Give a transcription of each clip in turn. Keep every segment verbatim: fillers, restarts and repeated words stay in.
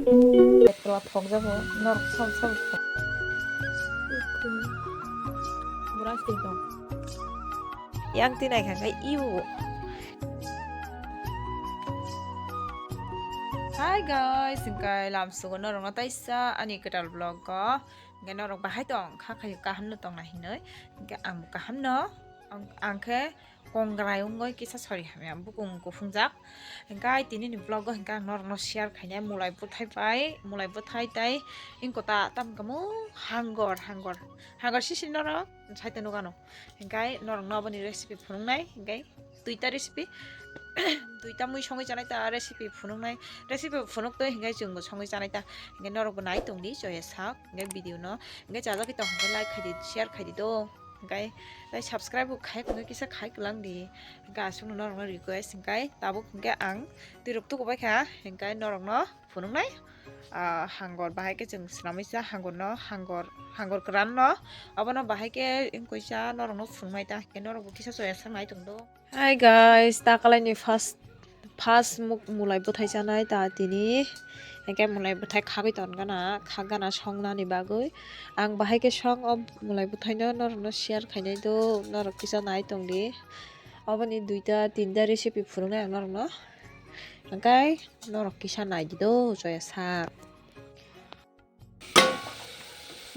Tola thokjago, norok sabo sabo thok. Bura stil tong. Yang tinai kha khe iu. Hi guys, hingkai lamsugo norokno taisa ani kwtal vlog o. Hingkai norok bahai tong kha khayo kaham no tong nai hinoi. Hingkai ang kaham no ang, ang khe kongrai wngwi kisa sori hamya bukung kuphungjak. Hingkai tini ni vlog o hingkai ang norokno share khainai mulai bwthai pai, mulai bwthai tai ingkota tam kamo hangor, hangor, hangor sisi norok saita nukano. Hingkai norokno aboni recipe phunuknai, hingkai duita recipe, duita mui songwi chanai ta recipe phunuknai, recipe phunuktwi hingkai chwngbo songwi chanai ta. Hingkai norokbo nai tongdi choya sak, hingkai video no, hingkai chajagwi tong hingkai like khaidi, share khaidi do. Hingkai tai subscribe bo khai kongkhe kisa khai kwlang di. Hingkai aswkno norokno request hingkai tabuk hingkhe ang twirok tukubaikha hingkai norokno phunuknai, ah, hangor bahai khe chwng swnamwi cha hangorno hangor hangor kwranno obono bahai khe wngkoi cha norokno phunuknai ta hingkhe norokbo kisa choya sak nai tongdo. Hi guys, takalaini first, first muk-, mulai bwthai chanai ta tini. Hingke mulai bwthai khagwi tongana, khagana songnani bagwi. Ang bahai khe song o mulai bwthaino norokno share khainai do, norok kisa nai tongdi. Oboni duita, tinta recipe phunuknai ang norokno. Hingke norok kisa naidi do, choya sak.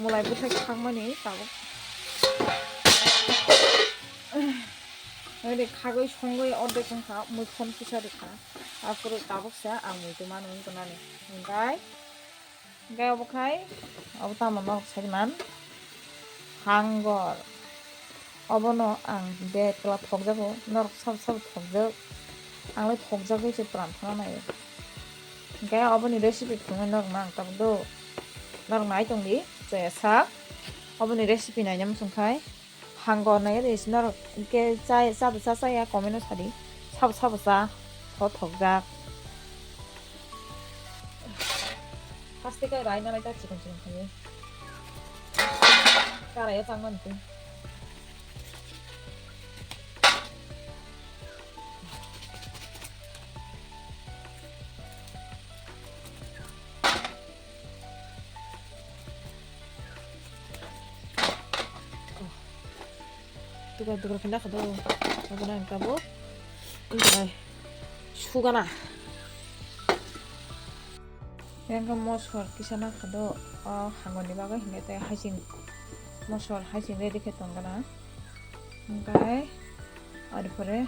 Mulai bwthai khakmani tabuk. Oide khagwi songwi ordek wngkha, muikhon kisa rikha. Aphuru tabuksa ang muitu mano wngtonani. Hingkai, hingkai obo khai, obo tamo norok saiman. Hangor. Obono ang bek la thokjago, norok sabo sabo thokjak. Ang lai thokjagwi se pran thana naio. Hingke oboni recipe phunuknai norokno ang tabuk do. Norok nai tongdi, choya sak. Oboni recipe naina muchung khai. Hangor nai ri si norok hingke cha, cha da cha chaya comment o sadi. Sabo sabo cha, tho thokjak. Haste kai rai nalai ta chikon chikon khai. Karai o changmani tei. Tukar tukar khe nakha do. Obo nang tabuk. Sugana. Yang mosor kisa nakha do. O hangoni bagwi hingke tei hasing mosor hasing ready khe tongkha na. Hingke ari pore.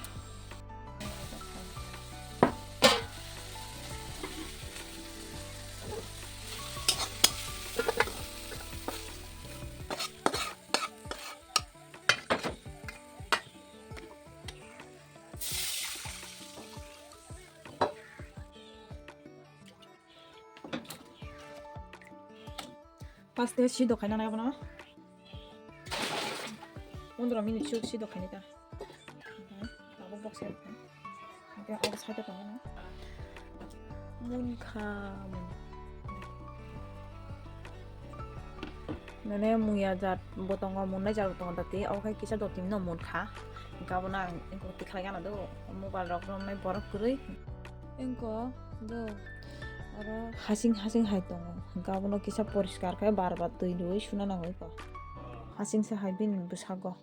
Paste si dokhai nanai bono. Pondro minute suk si dokhai nita. Tabuk bok se. Tabuk side tong na. Mun kha mun. Nene muya jat botongo munnai jat botongo dati. Okhai kisa doti no mun kha. Gabona ang tikhlai gana do. Mobile rok romnai borok kwrwi. Engko do oro hasing hasing hai tongo. Hingke abono kisa poriskar khe bar bar twi rwui suna nango eko. Hasing se hai bini bwsago.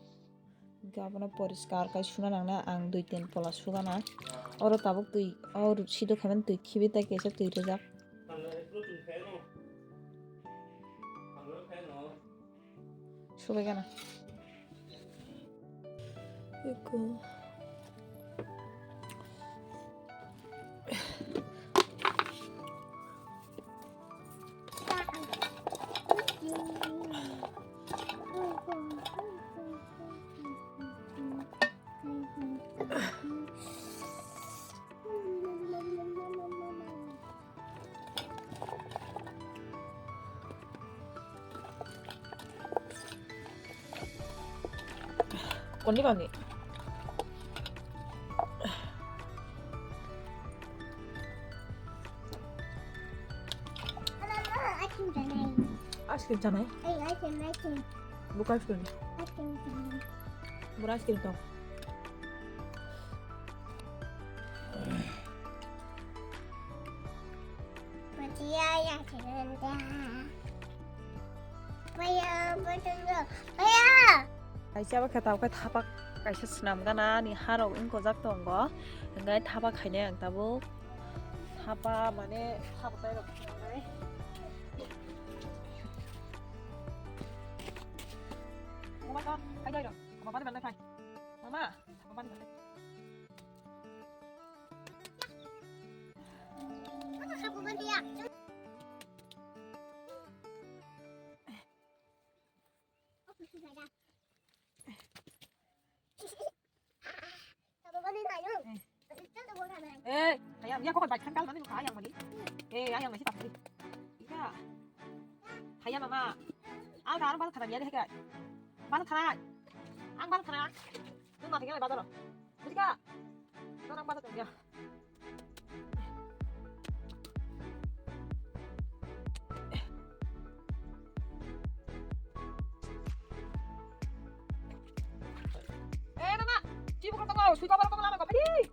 Hingke abono poriskar khe suna nangna ang dui tin pola sugana. Oro tabuk twi, o sidok hai mani twi khibi tai kaisa twi rijak. Subai gana. Eko. Koni bani? Ice cream janai? Ice cream janai? Ei, ice cream, ice cream. Buka ice cream. Ice cream janai. Bura ice cream tong. But Siya ya, siya ya. Maya, botol, maya. Kaisa ba khe tawkhe thapa kaisa swnam gana ni harok wngkojak tongo. Hingke thapa khainai ang tabuk. Thapa mane thapa tai rok khainai. Mama ka, kai dai rok. Mama bani bani khai. Mama, mama bani bani. Eh, ayam, ya kok bai thangkal mani kha ayam mani. Eh, ayam mani tak. Iya. Ayam mama. Ang kan bal khana ya deh kai. Bal khana. Ang bal khana. Nung mati kena bazar. Buji ka? Nung bazar ya. Eh, mama, cibu kau tengok, sui kau baru kau lama kau pergi.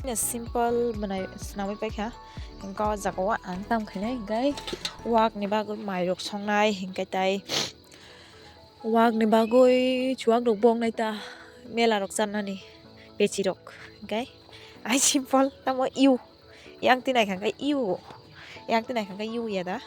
Simple mwnai swnamwi paikha, hwnkhe o jaga o ang tamo khainai hwnkhe wak ni bagwi mai rok songnai, hwnkhe tai wak ni bagwi chuwak rok boknai ta mela rok chanani pechi rok, hwnkhe ai simple tamo iu yang twi naikha hwnkhe iu yang twi naikha hwnkhe iu ya da.